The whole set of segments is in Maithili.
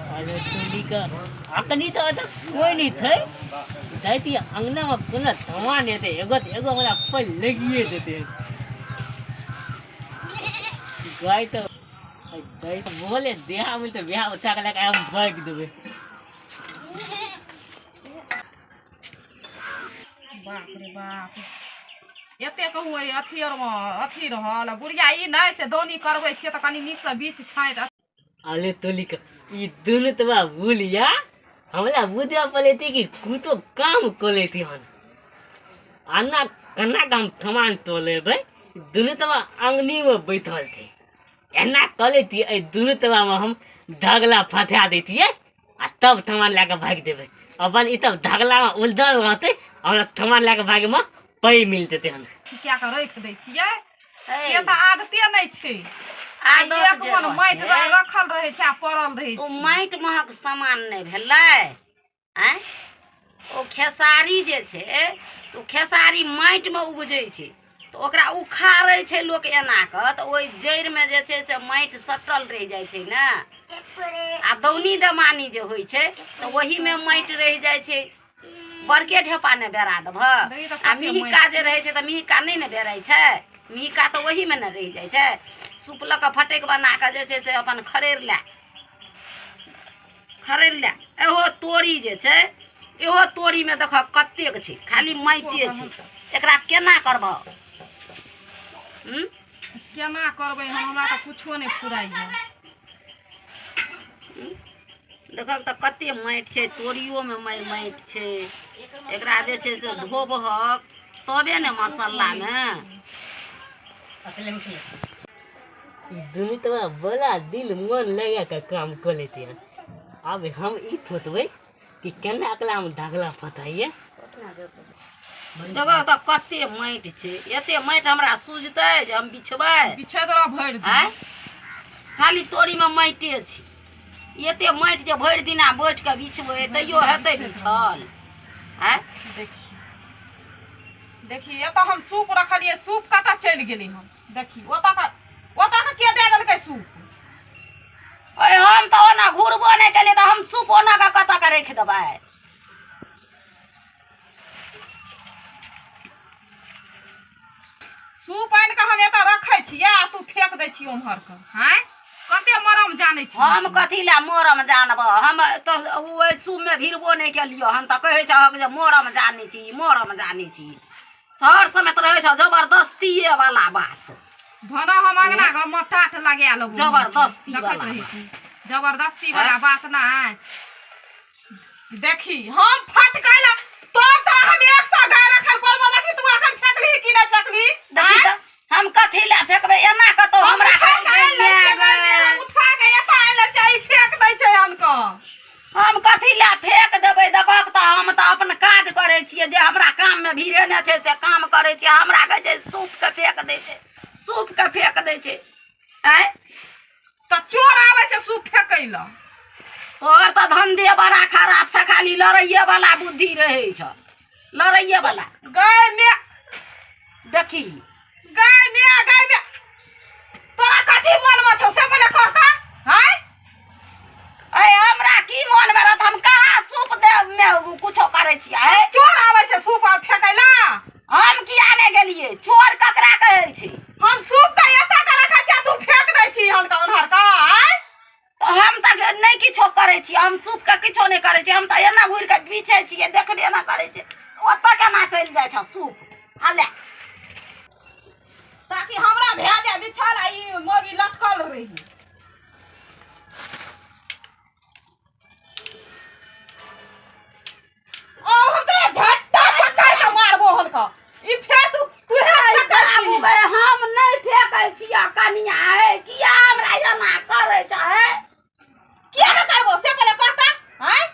अरे चुंडी का अखनी तो अतः कोई नहीं थे जाती अंगना में कोनो धमा नहीं थे एगो तो एगो हमरा पर लगिए देते। गाय तो गाय तो बोले देहा मिल तो बिहार उठा के लेके हम भाग देबे। बाप रे बाप, एते कहू अथी आरमे अथी रहल बुढ़िया ई नहि से दौनी करबै छियै तऽ कनि नीकसँ बीछ छाँटि। अरे तोली का ई दुनू तो बा बुलिया हमरा बुझा पड़े थी कि कुतो काम कर लेती हन आना कना काम थमान तो लेबै। दुनू तो बा अंगनी में बैठल थे एना कर लेती ए दुनू तो बा में हम धगला फंसा देती है आ तब थमान लए के भागि देबै। अपन ई तब धगला में उलझल रहतै हमरा थमान लए के भागे में पै मिल जेतै हन। कए कऽ राखि दै छियै से तऽ आदते नहि छै। आदत एक जे मन माटि रहतै, रखल रहै छै आ पड़ल रहै ओ छै। माटि महक सामान नहि भेलै आँय। ओ खेसारी जे छै ओ खेसारी माटिमे उपजै छै तऽ ओकरा उखाड़ै छै लोक एना कऽ तऽ ओहि जड़िमे जे छै से माटि सटल रहि जाइ छै ने। आ दौनी दमानी जे होइ छै तऽ ओहीमे माटि रहि जाइ छै। बड़के ढेपा ने बेरा देबह देखी तऽ आ कते मिहिका जे रहै छै तऽ मिहिका नहि ने बेराइ छै, मिहिका तऽ ओहीमे ने रहि जाइ छै। सूप लऽ कऽ फटकि बना कऽ जे छै से अपन खड़ेर लए खड़ेर लए। एहो तोरी जे छै इहो तोरीमे देखऽ कतेक छै, खाली माटिए छै। एकरा केना करबह? केना करबै हम? हमरा तऽ कुछो नहि फुराइए। देखक तऽ कते माटि छै, तोरियोमे माटि छै। एकरा जे छै से धोबहक तबे ने मसल्लामे। दुनू तो बड़ा दिल मन लगा के काम कर लेते हैं। अब हम ई सोचबै कि केना अकला में धगला फंसाइए। देखो तऽ कते माटि छै, एते माटि हमरा सुझतै जे हम बिछबै? बिछै तोरा भरि दिन। आँय, खाली तोरीमे माटिए छै। एते माटि जे भरि दिना बैठ कऽ बिछबै तैयो हेतै बिछल? आँय देखी देखी एतऽ हम सूप रखलियै, सूप कतऽ चलि गेलै हम? देखी ओतऽ के ओतऽ के के दए देलकै सूप? अरे हम तऽ ओना घुरबो नहि केलियै तऽ हम सूप ओना कऽ कतऽ के राखि देबै? सूप आनि कऽ हम एतऽ रखै छियै आ तू फेक दै छी ओम्हर के। आँय, कते मरम जानै छी हम? कथी लए मरम जानबह? हम तऽ ओहि सूपमे भिड़बो नहि केलियौ हन तऽ कहै छहक जे मरम जानै छी, मरम जानै छी। शहर समेत रहै छौ जबरदस्तीये वाला बात। भना हम अंगना घर में टाट लगा लेबो। जबरदस्ती देखैत वाला रहै बात। छी जबरदस्ती वाला बात नहि। देखी हम फटकै ला तोर तऽ हम 100 गाय रखल पड़बो। देखी तू अखन फेकली कि नहि फेकली? देखी तऽ हम कथी लए फेकबै एना कतौ? हम हमरा उठा के आनि लै छियै गाय मे, हम उठा के एतऽ आनि लै छियै, ई फेक दै छै अनकऽ। हम कथी लए फेक देबै? देखहक तऽ हम तऽ अपन काज करै छियै, जे हमरा काममे भिड़ेने छै से काम करै छियै। हमरा कहै छै सूपके फेक दै छै, सूपके फेक दै छै। आँय, तऽ चोर आबै छै सूप फेकै लए। तोहर तऽ धंधे बड़ा खराब छै, खाली लड़ैये वाला बुद्धि रहै छ, लड़ैये वाला। गाय मे देखी गाय मे गाय मे तोरा कथी मन मे छौ से पहिले कहता। आँय, अय हमरा की मन मे रहत? हम कहाँ सूप दे मे कुछो करै छियै? चोर आबै छै सूप आब फेकै ला। हम किया नहि गेलियै? चोर ककरा कहै छै? हम सूप के एतऽ के रखै छियै, तू फेक दै छी हनका ओन्हर का। आँय, तऽ हम तऽ नहि किछो करै छियै, हम सूप के किछो नहि करै छियै। हम तऽ एना घुरि कऽ बिछै छियै, देखबे ना करै छियै। ओतऽ केना चलि जाइ छ सूप? हले ताकि हमरा भए जाय बिछल आ ई मौगी लटकल रही। ओ हम तोरा झट्टा पकड़ के मारबो हनका। ई फेर तू तूहे फेकै बाबू छी। गे, हम नहि फेकै छियै कनिया। हे, किया हमरा एना करै छ? हे, किया ने करबो से पहिले कहता। आँय,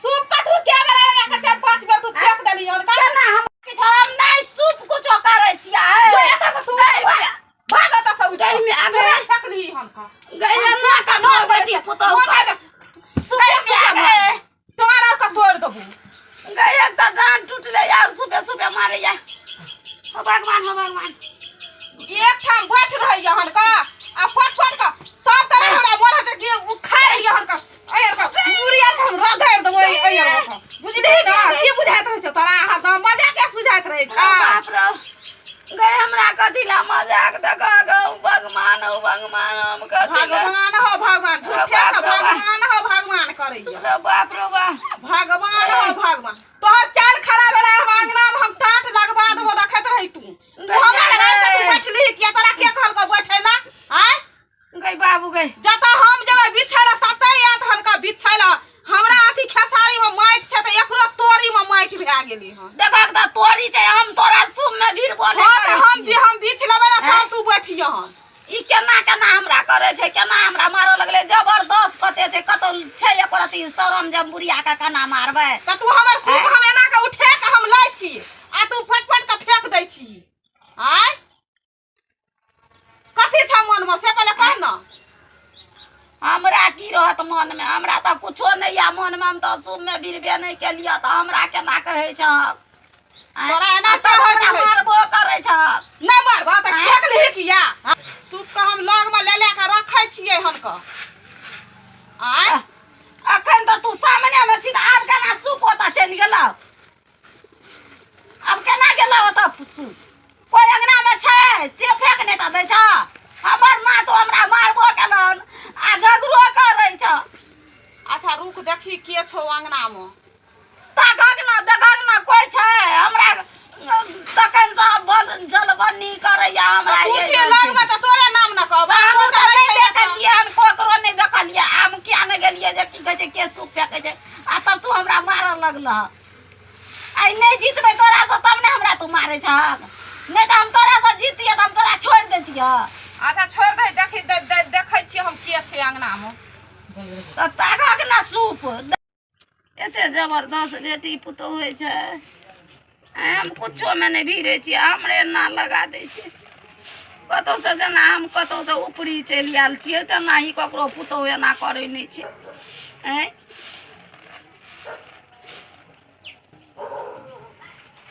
सूप का तू के बेर लगा के 4-5 बेर तू फेंक देली हनका। केना हम किछो? हम नहि सूप कुछो करै छियै। जो एतऽ से सूप भाग भाग एतऽ से उठ। गई में आ गए। फेकली हनका। गई एना कनो बेटी पुतहु मोन कर सुखे गई में आ गए। तोरा मारैया हो भगवान हो भगवान एक ठाम बैठ रहैया हन का आ फट फट का तब तोरा हमरा मोर होत कि उखाड़ लिया हन का अयर का मुड़ी आर के हम रगड़ देबै अयर का बुझलिही ना की बुझाइत रहै छौ तोरा हरदम मजा के सुझाइत रहै छौ बाप रे गए हमरा कथी ला मजाक देखा गौ भगवान हो भगवान हम कथी ला भगवान हो भगवान झूठे से भगवान हो भगवान करैया रे बाप रे बाप भगवान हो भगवान तोहर चाल खराब भेलै हम अंगना में हम टाट लगवा देबो देखैत रही तू तू हमरा लग आबि कऽ तू बैठली किया तोरा के कहलकौ बैठै ला आँय गई बाबू गई जतऽ हम जेबै बिछै ला ततै आयत हनका बिछै ला हमरा अथी खेसारी में माटि छै तऽ एकरो तोरी में माटि भए गेली हन देखक तऽ तोरी छै हम तोरा सुम में भिड़बो नहि हँ तऽ करै हम छियै। हम बिछ लेबै ने तब तू बैठियहन ई केना केना हमरा करै छै केना हमरा मारऽ लगलै जबरदस्त कते छै कतौ छै एको रत्ती शरम जे हम बुढ़िया के केना मारबै तऽ तू हमर सूप हम एना कऽ उठा कऽ हम लै छी आ तू फटफट कऽ फेंक दै छी आँय कथी छौ मनमे से पहिले कह ने हमरा की रहत मनमे हमरा तऽ कुछो नहि यऽ मनमे हम तऽ सुममे भिड़बे नहि केलियै तऽ हमरा केना कहै छहक आँय? तोरा एना आ तब कहैत हमरा रहै छै। मारबो करै छहक नहि मारबह तऽ फेंक लिही किया सूप के हम लगमे ले ले कऽ रखै छियै हन कऽ आँय अखन तऽ तू सामनेमे छी तऽ आब केना सूप ओतऽ चलि गेलौ आब केना गेलौ ओतऽ सूप कोइ अङ्गनामे छै से फेक नहि तऽ दै छ हमर नात हमरा मारबो केलन आ झगड़ो करै छ अच्छा रुक देखी के छौ अङ्गनामे ताकक ना देखक ना कोइ छै हमरा तखन से बल जलबन्नी करैया हमरा तू ये छियै लगमे तऽ तोरे नाम न कहब हमहूँ हमहूँ तऽ तऽ नहि रहै छै देखलियै हन ककरो नहि देखलियै हम किया नहि गेलियै जे की कहै छै के सूप फेकै छै आ तब तू हमरा मारऽ लगलह आइ नहि जीतबै तोरासँ तब ने हमरा तू मारै छहक नहि तऽ हम तोरासँ जीतियै तऽ हम तोरा छोड़ि दैतियह अच्छा छोड़ि दे देखी देखै छियै हम के छै अङ्गनामे तऽ ताकक ने सूप एते जबरदस्त बेटी पुतोहु होइ छै आइ हम कुछोमे नहि भिड़ै छियै हमरे ना लगा दै छै कतहुसँ जेना हम कतहुसँ ऊपरी चलि आयल छियै तेनाही ककरो पुतोहु एना करै नहि छै आँय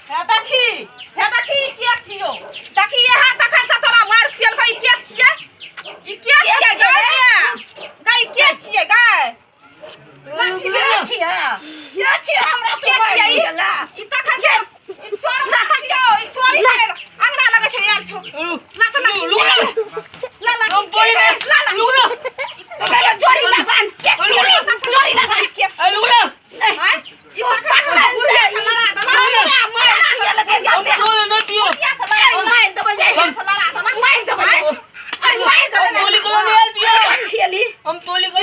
हे देखी हे देखी ई के छियौ देखी इएह तखन से तोरा मारि खियलकै ई के छियै ई के छियै गै माय गै ई के छियै गै के छियै के छियै हमरा के छियै ई? ई तखन से ई चोर छियौ ई चोरी करे अंगना लगै छै आयल छौ ला तऽ ला ला ला ला ला जोरी लबान के छियै जोरी लबान के छियै आँय? ई तखन से बुढ़िया के लड़ा देलक हमरा मारि खियलकै से बुढ़िया से लड़ा देलक मारि देबै बुढ़िया से लड़ा देलक मारि देबै मारि देबै खियली हम टोली को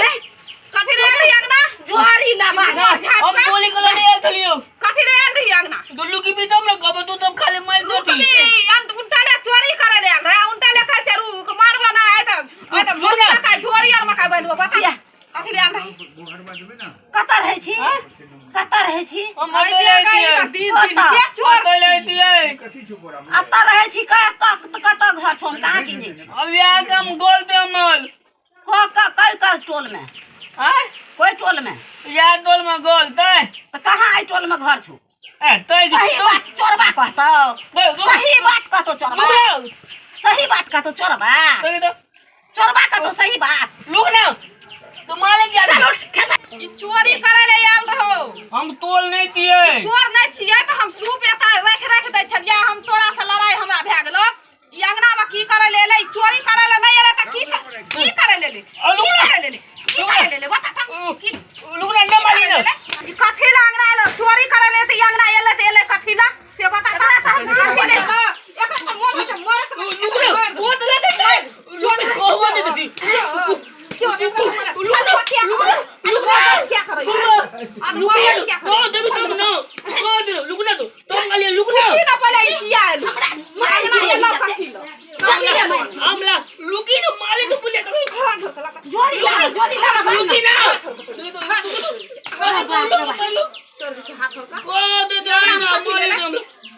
कथी रे आयल रही अंगना जोरी लबान हम टोली को लड़े आयल थलियो कथी रे आयल रही अंगना दुल्लू की बीच हम कब तू तब खाली मार रुक देती भी अंत उल्टा ले चोरी करे ले आयल रहे उल्टा ले खाय छै रुक मारबो ना आय त आय त मुस्का का डोरी आर मका बांधबो बता कथी रे आयल रही कतऽ रहै छी कतऽ रहै छी हम आइ अकेले बिया गई आइतियै त दिन दिन के चोर अकेले छी। आइतियै अतऽ रहै छी कतऽ घर छौ हम कहाँ चिन्है छी अब यहाँ के हम गोल पे अमल क क कै क टोल में आय कोई टोल में यहाँ टोल में गोल तय तऽ कहाँ एहि टोल में घर छौ ए तय सही बात चोरबा कहतौ सही बात कहतौ चोरबा सही बात कहतौ चोरबा चोरबा कहतौ सही बात रुक ना तू मालिक जा चल उठ खेसा ई चोरी करे ले आयल रहो हम टोल नहीं दिए चोर नहीं छियै तऽ हम सूप एतऽ राखि राखि दै छलियै हम तोरा से लड़ाई हमरा भए गेलो ई अंगना में की करे ले एलै चोरी करे ले नहीं एलै तऽ की की करे ले एलै की करे ले एलै की करे ले एलै बता तऽ की लुगना न मारी ना ई कथी ला अंगना एलै चोरी करे ले तऽ ई अंगना एलै तऽ एलै कथी ला से बता तऽ हम कथी ले एलै एकरा तऽ मोन होइ छै मरत लुगना गोद ले दे चोर को दे दी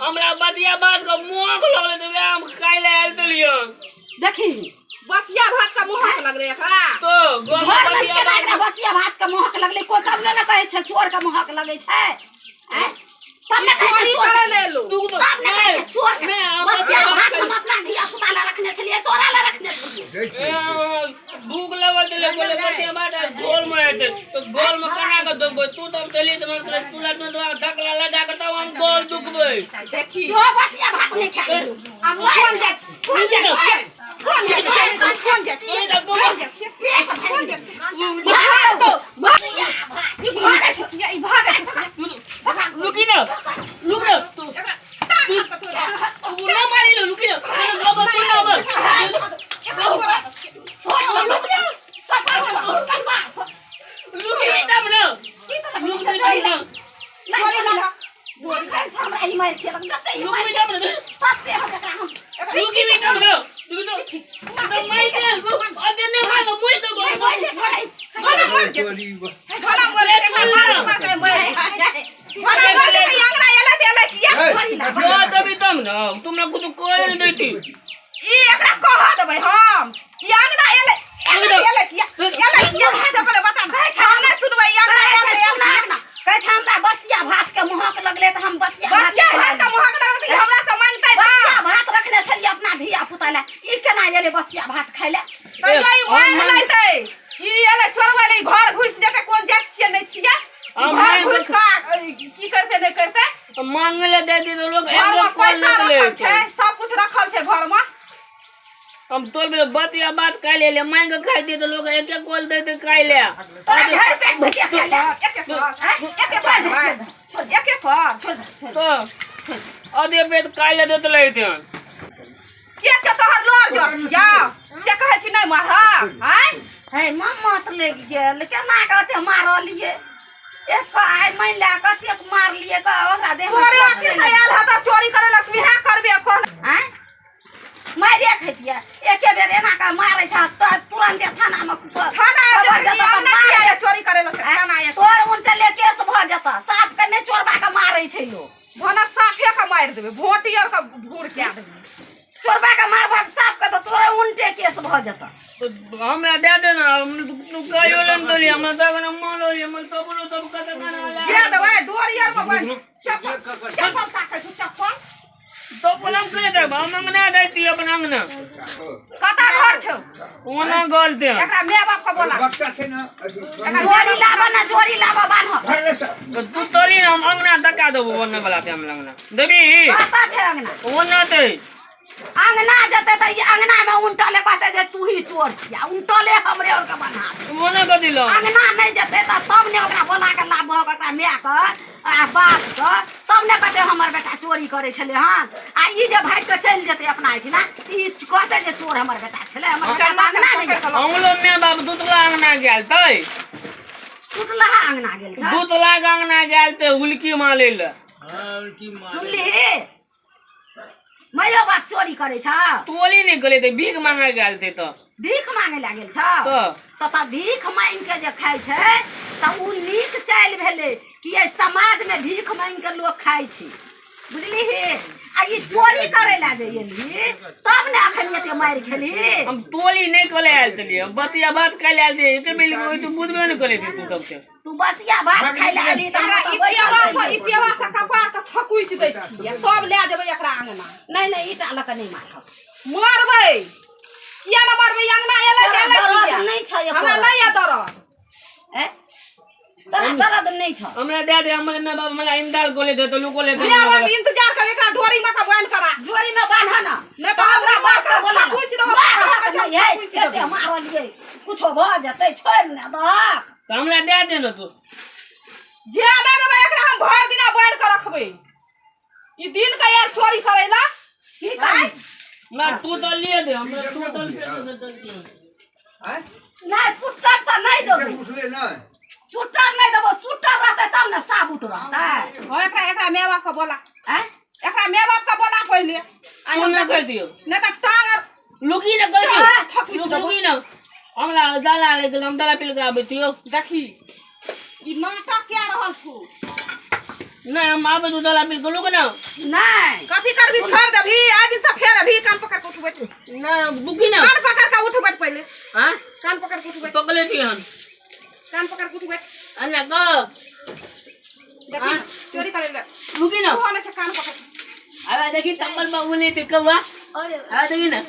हमरा बतिया बात के मुँह लगले तऽ वएह हम खाइ लए आयल छलियै देखी बसिया भात का मुहक लगले एकरा तो घर में केना एकरा बसिया भात के महक लगलै को तब ने कहै छै चोर के महक लगै छै आँय? तब ने कहै छै चोरी चोर करे ले लो तब ने कहै छै चोर के। नहि, हम बसिया अपना भात हम अपना धिया पुता लए रखने छलियै, तोरा लए रखने छलियै। ए, भूख लगल छलै, बोले बतिया बात आ गोल में हेतै तऽ गोल में केना कऽ दुखबै? तू तब चली तऽ हमरा तू लग में धकला लगा कऽ तब हम गोल दुखबै। देखी जो बसिया भात नहि खाय आ कोन जाइ छी? कोन जाइ छी? कोन जाइ छी? कोन जाइ छी? कोन जाइ छी? कोन जाइ छी? भात तो बसिया भात ई भागै छै किया? ई भागै छै किया? लुकी ना, लुक ना तू। एकरा टांग हाथ के तोड़ि देबै। तू ना मारी लो, लुकी ना बाबा, तू ना मार। एकरा तोड़ा। लुकी तब ना, लुक ना, हमरा ई मारि खेलक जते ई लुकी मारि तब ना, तते हम एकरा हम लुकी भी तब ना। तू तो तू तो मार दे, अरे नहीं मार, मुई तो नहि मारि छै। भला मर जेतै। भला मर जेतै, एकरा मार मार के मरि जेतै। भला मर जेतै, ई अंगना एलै तऽ एलै किया? जो तभी तब ना तुमने कुछ कोई नहीं देती। ई एकरा कह देबै हम। ई अंगना एलै, एलै एलै किया? एलै किया? से पहिले बता ने। हम नहि सुनबै, ई अंगना कहै एलै, छै एलै सुना, कहै छै हमरा बसिया भात के महक लगलै तऽ हम बसिया भात बसिया खाय भात के लागलियै। महक लगतै, हमरा से मांगतै ना। बसिया भात रखने छलियै अपना धिया पुता लए, ई केना एलै बसिया भात खाय लए? तैयो ई मांग लेतै। ई एलै चोरबै लए, ई घर घुसि जेतै, कोन जाति छियै नहि छियै। ई हम घर मांग घुसि कऽ की करतै नहि करतै। मांगे ले दे दी तो लोग घरमे एक कॉल पैसा नहीं रखल छै, सब कुछ रखल छै घरमे। हम तोर में बतिया बात खाइ ले ले, मांग के खाइ दे तो लोग एक एक कॉल दे दे खाइ ले। तोरा घर पेट भुजिया खाय लए? एक एक कर, एक एक कर, एक एक कर। तो आधे पेट खाइ ले देते लेते हैं। के छै तोहर लोर जर छियौ से कहै छी नहि मारह आँय? हे मत लागि गेल, केना कते मारलियै एक आइ मानि लए कतेक मारलियै ओकरा देह तोरे अथी से आयल हेतऽ चोरी करै लए, तू इएह करबे कोन? आँय मारिए खैतियै, एके बेर एना कऽ मारै छ तऽ तुरन्ते थानामे थाना आयल खबर जेतै जेतऽ कि तऽ अंगना मार किया आयल चोरी करै लए से थाना आयल। तोर उनटले केस भऽ जेतऽ, साफके नहि चोरबा के मारै छै लोक। भनक साफे के मारि देबै, भोटी आर के भूर कए देबै। चोरबा के मारबहक साफके तऽ तोरे उनटे केस भऽ जेतऽ। तो हमरा दे दे ना, हम तू कहियो लेन तो लिया, हमरा तब ना मानो ये मन तो बोलो तब कत खाना वाला। दे देबै डोरी आर मे बान्हि चप्पल, चप्पल ताकै छौ चप्पल। तो पलंग के दे, हम अंगना दे दी अपन अंगना। कतऽ घर छौ? ओना गलते हैं। एकरा my बाप के बोला। बच्चा छै ने, एकरा जोड़ी लाबऽ ने, जोड़ी लाबऽ बान्हऽ। तो तू तोरी हम अंगना धक्का देबो, ओने वाला ते हम अंगना देबी। कतऽ छै अंगना? ओना दे। अंगना जेतै तऽ ई अंगनामे उनटले कहतै जे तू ही चोर छिया, उनटले हमरे आओर के बन्हा दे। ओने कऽ दिलो। अंगना नहि जेतै तऽ तब ने ओकरा बोला के लाबहक ओकरा मायके आ बापके, तब ने कहतै हमर बेटा चोरी करै छलै हन। आ ई जे भागि कऽ चलि जेतै अपना एहिठिना, ई कहतै जे चोर हमर बेटा छलै, हमर बेटा तऽ अंगना नहि जेतै। हमरो my बाप दुतला अंगना गेल तै। टुटलहा अंगना गेल छै। दुतला के अंगना गेल तै हुलकी मारै लए। सुनलिही? माइयो बाप चोरी करै छ? टोली नहि गेलै तऽ भीख मांगे गेल तै तऽ। भीख मांगे लए गेल छ? तऽ। तऽ भीख मांगि के जे खाइ छै तऽ उ नीक चालि भेलै कि एहि समाजमे भीख मांगि के लोक खाइ छै, बुझलिही? आ ई चोरी करै लए जे एलही तब ने अखन एते मारि खेलही। हम टोली नहि कऽ ले आयल छलियै, हम बतिया बात खाइ ले आयल छलियै, एके बेर ओहि तऽ बुझबे नहि करै तू तब से। तू बसिया भात खाइ लए एलही तऽ एकरा हम ई तऽ बैठल टेवा से रहियै। ई टेवा से कपार के थकुचि दै छियै, तब लए जेबै एकरा अंगना। नहि नहि, ईटा लऽ कऽ नहि मारब। मारबै किया ने मारबै? अंगना एलै तऽ तोरा एलै दरद किया? नहि छै एको हमरा नहि यऽ दरद। ए? तोरा दरद नहि छौ? हमरा दे दे, हमर my बाप हमरा इमदाल गोले दे तो लुको ले दे। My बाप इंतजार कर, एकरा डोरी में के बान्हि कऽ राख। जोड़ी में बान्ह न। नहि तऽ हमरा हमरा बाप के बोला। थकुचि देबौ, मारहक थकुचि नहि, हे, देबौ। एते मारलियै कुछो भऽ जेतै, छोड़ि ने दहक। तऽ हमरा दे दे ने तू। जे नहि देबै एकरा हम भरि दिना बान्हि कऽ रखबै। ई दिन के यार चोरी करै ला। की करी? ना तू तो लिए दे, हमरा तू तो लिए दे। आँय? नहि सुट्टर तऽ नहि देबौ। उठले नहि। सुट्टर नहि देबौ, सुट्टर रहतै तब ने साबुत रहतै। हो एकरा एकरा my बाप के बोला। आँय? एकरा my बाप के बोला पहिले। आइ तू हम नहि कहि दियौ। नहि तऽ टांग आर लुकी ने कहि दियौ। टांग थकुचि देबौ। लुकी ने। हमरा दाला ले गेल, हम दाला पी के आबै छियौ। देखी ई नाटक कए रहल छौ। नहि हम आबै छियौ दाला पी के, लुक ने। नहि। कथी करबी? छोड़ देबही आइ दिन से फेर अभी कान पकड़ के उठ बैठ। नहि लुकी ने। कान पकड़ के उठ बैठ पहिले। हाँ? कान पकड़ के उठ बैठ। पकड़ले छी हम। कान पकड़ के उठ बैठ। अन्ना गो। देखी चोरी करे ले। रुकी ना। ओहो नहि छै कान पकड़। अरे देखी, तम्बल में उले थे कौआ। अरे। अरे देखी ना।